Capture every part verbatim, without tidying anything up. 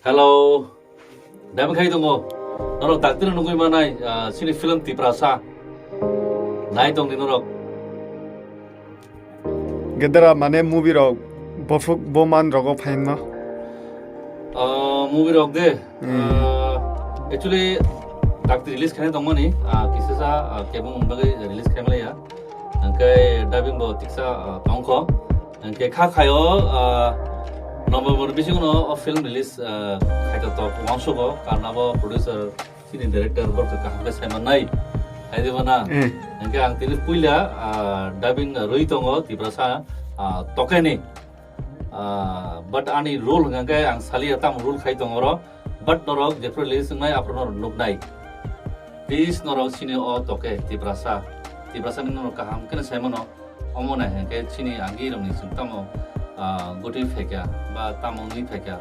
Hello. Dam khai tongo. Norok dakti no nugui manai, ah, sini film Tiprasa. Nai tong di norok. Gedera mane movie rok bofuk boman rogo phainma. Ah, movie rok de. Hmm. Ah, actually dakti release khaina tongmani, ah, kisa sa, ah, kebong bagwi release khaimaliya. Hingke dubbing bo tiksa, ah, tongkho. Hingke kha khayo, ah, November bisingo no o film release, ah, khaito tok wangsugo, karna bo producer chini director borok kaham khe saimanai. Hai de bana. Eh. Hingke ang tini puila, ah, dubbing rwi tongo Tiprasa, ah, tokeni. Ah, but ani role hingke ang saliya tam role khai tongo ro. But norok jephru release wngnai aphuru norok nuknai. Please norok chini o toke Tiprasa. Tiprasa ni norok kaham khe saimano. Omo nai hingke chini agi rokni chwng tamo, ah, gotwi phaikha ba tamo wngwi phaikha.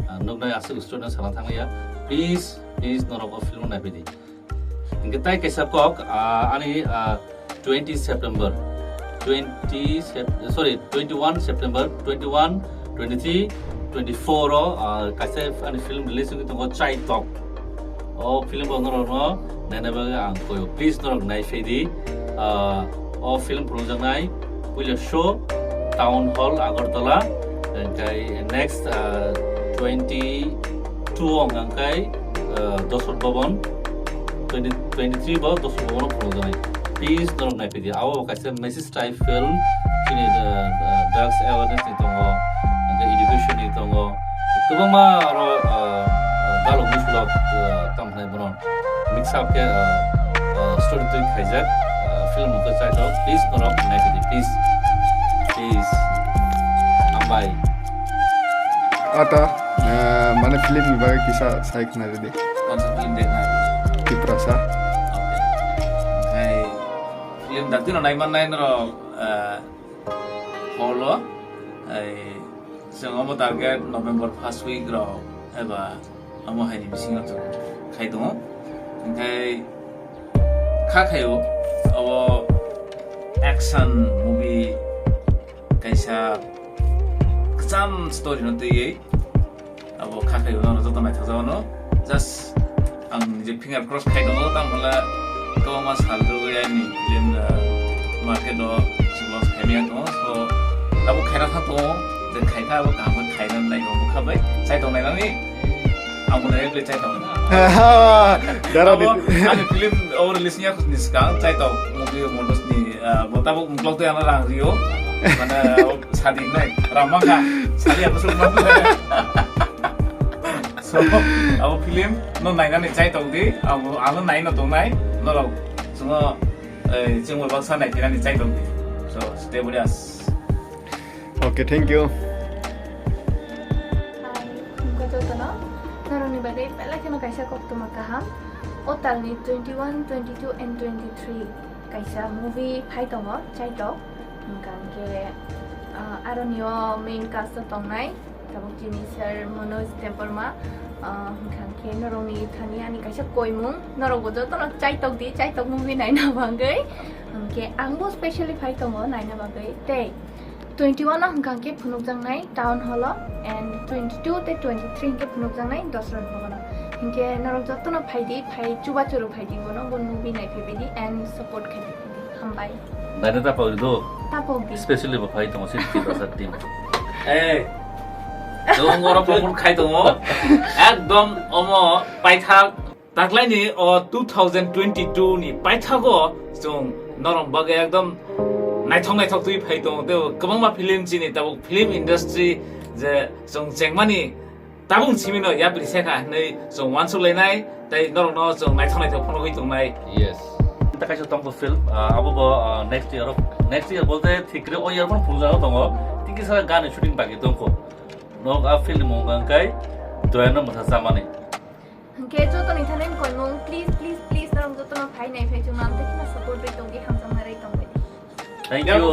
Ah, nuknai aswk student sana thangya. Please, please norok o film naiphidi. Hingke tai kaisa kok, ah, ani, ah, twenty September, twenty Sep-, sorry, twenty-one September, twenty-one, twenty-three, twenty-four o, ah, kaisa ani film release wngwi tongo Chaitok. O film bo norokno naina bagwi ang koyo. Please norok nai phaidi. Ah, o film phunukjaknai puila show Town Hall Agartala. Hingke next, ah, twenty-two o hingke, ah, Dosot Bhavan. Twenty, twenty-three bo Dosot Bhavan o phunukjaknai. Please norok nai phaidi. Abo bo kaisa message type film, chini, ah, ah, drugs awareness ni tongo, hingke education ni tongo, kwbangma aro, ah, ah, dalogni sulok, ah, tamo hinai bono mix up khe, ah, ah, story twi khaijak, ah, film hwnkhe Chaitok. Please norok nai phaidi, please, please. Hambai. Ata, ah, mane film ni bagwi kisa sai khna rwdi. Konsa film de na. Tiprasa. Okay. Hai film dakti no nai man nai norok, ah, hall o, ai, chwng omo target November first week rok eba omo haini bisingo chwng khai tongo. Hingkhai kha khaio obo action movie kaisa kwcham story no twiwi. Abo kha khai uno joto naithok jagano. Just ang nije finger cross khai tongo, tamo hwnle kwbangma sal rwgwi ani film, ah, market o launch khaimaya tongo. So, abo khaina thang tongo, je khaikha abo kaham khe khaina nai tongo bwkha bai. Chai tong nainani, ang bo nai play chai tong. Dara abo di. Ani film o release ni yakhus ni swkang chai tong movie Mondos ni, ah, bo tabuk vlog tei ano rang rio. Mane, abo sadi nai, rang mangkha, sadi abo swk mangkha. So, abo film no nainani chai tong di, abo ano nai no tongnai, norok chungo, eh, chungo baksa nai tinani chai tong di. So, stay with us. Okay, thank you. Hi, khumkha jotono. Norokni bagwi belai kheno kaisa koktwma kaham. O talni twenty-one, twenty-two and twenty-three kaisa movie phai tongo, Chaitok. Hwnkha hwnkhe, ah, aroni o main cast o tongnai tabuk chini sir Manoj Debbarma, ah, hwnkha hwnkhe norokni thani ani kaisa koimung, norokbo jotono Chaitok di, Chaitok movie naina bagwi. Hwnkhe angbo specially phai tongo naina bagwi. Tei twenty-one o hwnkha hwnkhe phunukjaknai Town Hall o, and twenty-two tei twenty-three hwnkhe phunukjaknai Dosrot Bhavan o. Hwnkhe norok jotono phaidi, phai chubachu rw phaidi, bono bo movie nai phaibaidi and support khai phaibaidi. Hambai. Naina ta pagri do. Ta pagri. Specially bo phai tongo sini Tiprasa team. Eh. Dong oro promote khai tongo. Ekdom omo paithak. Taklaini o two thousand twenty-two ni paithago chwng norok bagwi ekdom naithok naithok twi phai tongo, tei kwbangma film chini tabuk film industry je chwng chengmani tabuk simino yapri sekha hinwi chwng uansuk lainai tei norokno chwng naithok naithok phunugwi tongnai. Yes. Ta kaisa tongkho film, ah, abo bo, ah, next year o, next year bolte thik kre o year phano phunukjagwi tongo, tei kisa gani shooting baki tongkho. Nok a film mung hwnkhe Doyano mwsa chamani. Hwnkhe jotoni thani koimung, please, please, please, norok jotono phai nai phai chwng ang tei kheno support bai tongdi, hamjakma rai tongbai. Thank you.